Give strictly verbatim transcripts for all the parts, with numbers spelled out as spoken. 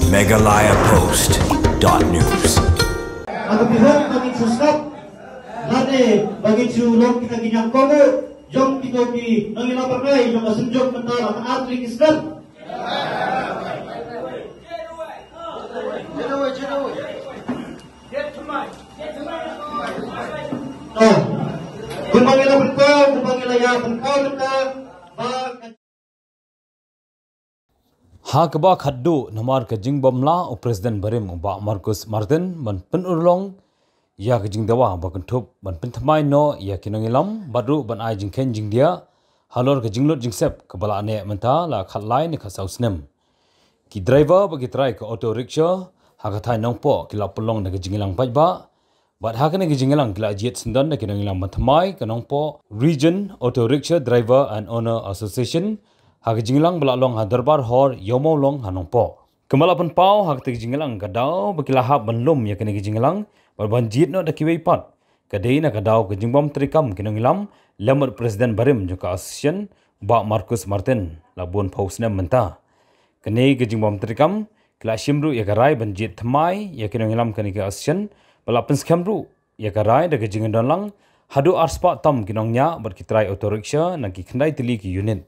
Meghalaya Post dot news. Atu pyrshang ba ngin shu sngap lane ba ngin shu long kita ki ñiangkomo jong kito ki nongïalam byrnai jong ka Seng Jong mynta la ka ar tylli ki snem. To, kumba ngi la pynpaw, kumba ngi la ïa pynpaw mynta ba Ha kaba khatduh namar ka jingbymlah u President barim u Bah Marcuise Martin ban pynurlong ïa ka jingdawa ba kynthup ban pynthymmai noh ïa ki nongïalam bad ruh ban ai jingkheiñ jingdiah halor ka jinglut jingsep kaba la neh mynta la khatlai ne khatsaw snem. Ki driver ba ki trai ka auto rickshaw ha ka thaiñ Nongpoh ki la pynlong da ka jingïalang paidbah. Bad ha kane ka jingïalang ki la jied syndon da ki nongïalam ban thymmai ka Nongpoh Region Auto Rickshaw Driver and Owner Association ha ka jingïalang ba la long ha Dorbar Hor Ïawmawlong ha Nongpoh. Kumba la pynpaw ha kata ka jingïalang ka daw ba ki la hap ban lum ïa kane ka jingïalang bad ban jied noh da kiwei pat ka dei na ka daw ka jingbym treikam ki nongïalam lem bad President barim jong ka Association Bah Marcuise Martin la bun phew snem mynta. Kane ka jingbym treikam ki la shim ruh ïa ka rai ban jied thymmai ïa ki nongïalam kane ka Association bad la pynskhem ruh ïa ka rai da ka jingdon lang haduh arspah tam ki nongñiah bad ki trai auto rickshaw na ki khyndai tylli ki unit.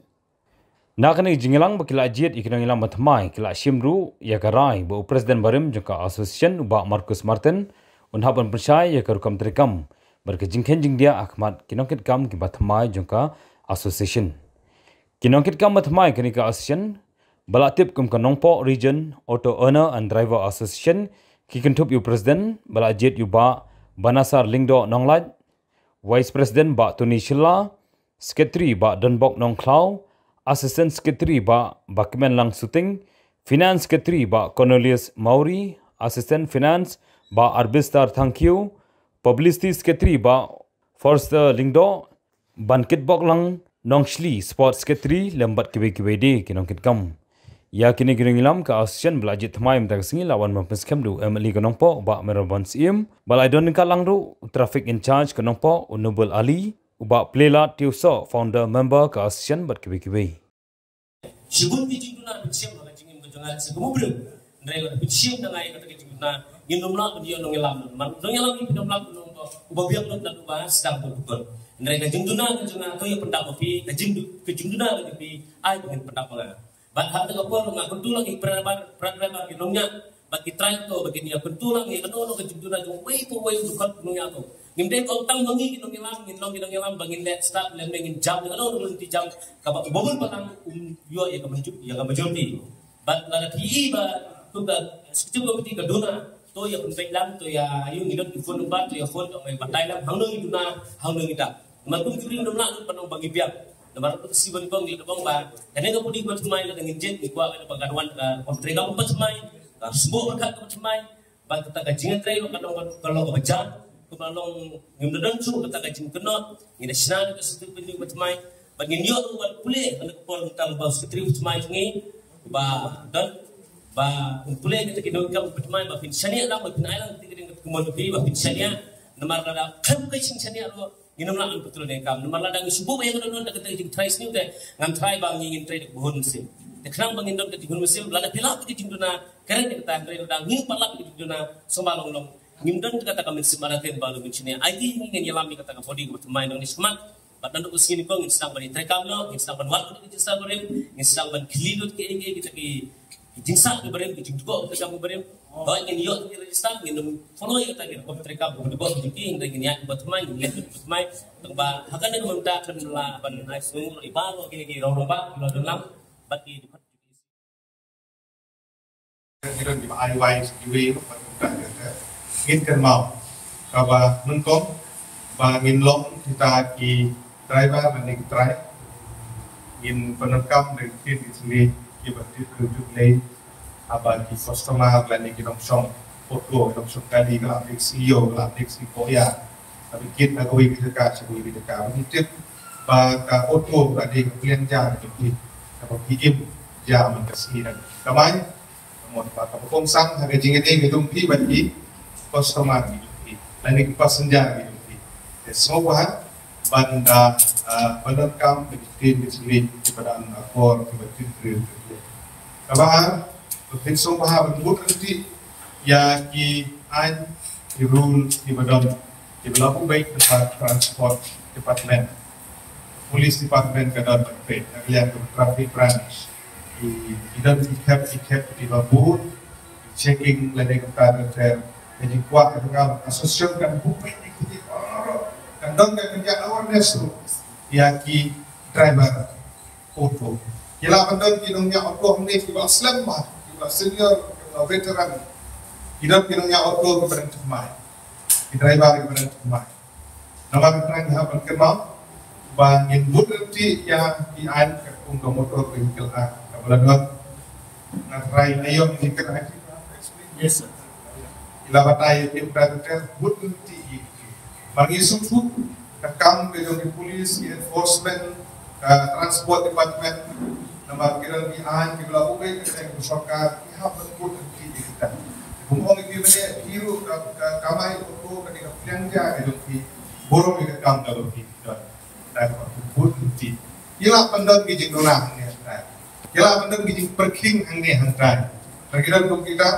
Na kane ka jingïalang ba ki la jied ïa ki nongïalam ban thymmai ki la shim ruh ïa ka rai ba u President barim jong ka Association u Bah Marcuise Martin un hap ban pynshai ïa ka rukom treikam bad ka jingkheiñ jingdiah ha khmat ki nongkitkam kiba thymmai jong ka Association. Ki nongkitkam ba thymmai kane ka Association ba la tip kum ka Nongpoh Region Auto Owner and Driver Association ki kynthup ïa u President ba la jied ïa u Bah Banasar Lyngdoh Nonglait, Vice President Bah Tony Shylla, Secretary Bah Donbok Nongkhlaw, Assistant Secretary Bah Bakmenlang Suting, Finance Secretary Bah Cornelius Mawrie, Assistant Finance Bah Arbistar Thangkhiew, Publicity Secretary Bah Forster Lyngdoh, ban kitbok lang Nongshli Sports Secretary lem bad kiwei kiwei de ki nongkitkam. Ïa kine ki nongïalam ka Association ba la jied thymmai mynta ka sngi la wan ban pynskhem da u M L A ka Nongpoh Bah Mayral Born Syiem, ba la don ryngkat lang ruh u Traffic in-charge ka Nongpoh u Noble Ali, u Bah Pleilaid Tiewsoh, Founder Member ka Association bad kiwei kiwei. Shibun ki jingduna ban shem ha ka jingim ka jong nga sha ka mubrim. Hynrei lada phi shem da nga ïa kata ka jingduna, ngim nym lah ban ïoh nongïalam. Mar nongïalam phi nym lah ban ong ba uba biang lut lane uba sdang ban pukut. Hynrei ka jingduna ka jong nga to ïa pyndap ma phi, ka jingdu-, ka jingduna ka jong phi ai ba ngin pyndap ma nga. Bad ha kata ka por nga kyntu lang ïa ki para driver, para driver ki nongñiah bad ki trai auto ba kin ïa kyntu lang ïa kano kano ka jingduna jong uwei pa uwei u dkhot u nongñiah auto. Ngim dei ba tang ma ngi ki nongïalam, ngin long ki nongïalam ba ngin leh start lem ne ngin jam ïa kano kano ka lynti jam kaba u babun balang um ïoh ïa ka manju-, ïa ka majority. Bad lada phi i ba kum ka executive committee ka duna, to ïa pynbeit lang, to ïa ayu ngi dot ki phone number, to ïa phone, to ïa batai lang hangno ngi duna, hangno ngi dap. Namar kum ki briew nym lah lut ban ong ba ngi biang. Namar ka si ban kong ngi da ong ba kane ka pudi ka ba thymmai, lada ngin jied ngi kwah ba kan wan ka rukom treikam ka ba thymmai, ka sboh ka ba thymmai. Bad kata ka jingïatrei ruh ka long, ka long kaba jan, kaba long ngim da don shuh kata ka jingkynnoh, ngi da shna da ka secretary ba thymmai. Bad ngin ïoh ruh ban pule ha ka por mynta ba secretary ba thymmai jong ngi ba don, ba un pule kata ki nongkam ba thymmai, ba phin shaniah lang, ba phin ai lang kata ki ding kata ki mon ba phi, ba phin shaniah. Namar lada khlem ka jingshaniah ruh ngin ym lah ban pyntrei ne kam. Namar lada ngi shu buh ïa ka don don da kata ka jingtrai sniew te ngan trai ba ngi ngin trei da ka ba hun mynsiem. Te khnang ba ngin don ka jingduna mynsiem, lada phi lah ka jingduna, kren da kata, hynrei lada ngi pat lah ka jingduna, sngewbha long long ngim don kata ka mynsiem artatien ba long ngin shaniah. Aiti ngi ngin ïalam ïa kata ka body ka ba thymmai nong ne shakhmat. Bad naduh ka sngi nyngkong ngin sdang ban ïatreikam noh, ngin sdang ban wad lut ïa ki jingsa barim, ngin sdang ban khlieh lut kiei kiei kita ki jingsah ki barim, ki jingtbok ki kam ki barim. Ba ngin ïoh ki register, ngin nym follow ïa kata ki rukom treikam, ki ba tbok ki jingki, ngin ïa ki ba thymmai, ngin ïa ki ba thymmai. Tang ba ha kane ka mynta kan la ban ai sngew i ba lo ki ki rong rong ba, ki lo don lang, bad ki dkhot. Ki don ki ba ai wai sa kiwei ruh, bad mynta ka ngin kynmaw kaba nyngkong ba ngin long kita ki driver lane ki trai. Ngin pyndonkam da ki ktien ki sli ki ba tip ruh juk lei. Haba ki customer lane ki nongshong auto, ki nongshong kali, ka la dik sha ïew, ka la dik sha koia. Haba kit na kawei ka jaka sha kawei ka jaka. Ba ngi tip ba ka auto ka dei ka pliang ja ka jong phi. Kaba phi im ja man ka sngi dang kamai. Ka mon ba kaba kongsan ha ka jingïadei ka jong phi bad ki customer ki jong phi lane ki passenger ki jong phi. Te sngewbha ban da, ah, pyndonkam da ki ktien ki sli kiba dang akor kiba tip briew. Kaba ar, Pynshong bha ban bud ryntih ïa ki aiñ, ki rule kiba don, kiba la pynbeit na ka Transport Department, Police Department ka don ban peit, na ka liang ka Traffic Branch. Ki, ki don ki khep, ki khep kiba bud, ki checking lane kumta ter ter. Ka jingkwah ka jong nga, association kan buh peit ïa ki, kan don ka, kan ïa awareness ruh ïa ki driver auto. Ki lah ban don ki nongñiah auto hangne kiba slem bha, kiba senior, kiba veteran. Ki don ki nongñiah auto kiba dang thymmai, ki driver kiba dang thymmai. Namar kata ngi hap ban kynmaw ba ngin bud ryntih ïa ki aiñ katkum ka Motor Vehicle Act kaba la don. Nga trai na ïoh ngi kynmaw. Yes, sir. Ki la batai ïa ki driver, bud ryntih ïa ki. Ba ngi sngewthuh ka kam ka jong ki police, ki enforcement, ka Transport Department, namar ki don ki aiñ kiba la buh beit ka seng ka sorkar, ki hap ban bud ryntih ïa kita. Kum ong ïa ki mynne, ki ruh ka, ka kamai auto ka dei ka pliang ja ka jong ki, burom ïa ka kam ka jong ki. Don, don ka bud ryntih. Ki lah ban don ki jingduna hangne hangtai. Ki lah ban don ki jingpyrkhing hangne hangtai. Lada ki don kum kita,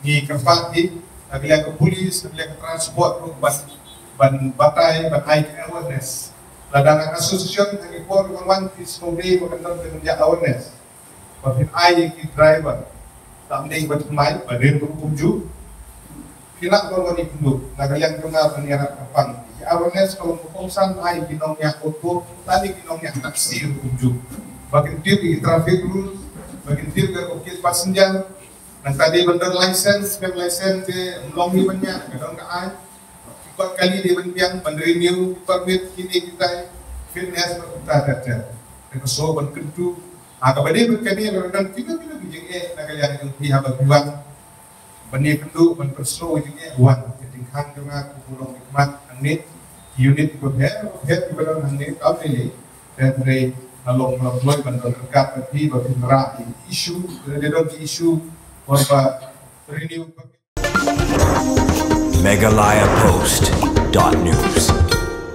ngi kyrpad ïa, na ka liang ka police, na ka liang ka transport ruh ban, ban batai, ban ai ki awareness. Lada nga association ha ki por kiban wan phi sngewbha ba kan don ka jingïa awareness. Ba phin ai ïa ki driver, tam dei ba thymmai, ba rim ruh kumjuh. Phi lah ban wan ïakynduh, na ka liang jong nga ban ïarap kyrpang. Ïa awareness ka long ba kongsan ai ki nongñiah auto lane ki nongñiah taxi ruh kumjuh. Ba kin tip ïa ki traffic rules, ba kin tip ïa ka booking passenger. Nangta dei ban don license, phem license te ym long ïa ban ñiah, ka don ka aiñ. Ki kot kali dei ban biang, ban renew ki permit, kine kitai, fitness, bad kumta ter ter. Te ka shu ban kyntu. Ha kaba dei ban kane, lada don kino kino ki jingeh na ka liang jong phi haba phi wan, ban ïakynduh, ban pynsngew jingeh, wan. Ka jingkhang jong nga kum u nongmihkhmat hangne, ki unit kiba pher bapher kiba don hangne, kam lei lei. Te hynrei nga long, nga long kloi ban don ryngkat bad phi ba phin rah ïa ki issue, lada don ki issue, wan ba renew. Meghalaya Post dot news.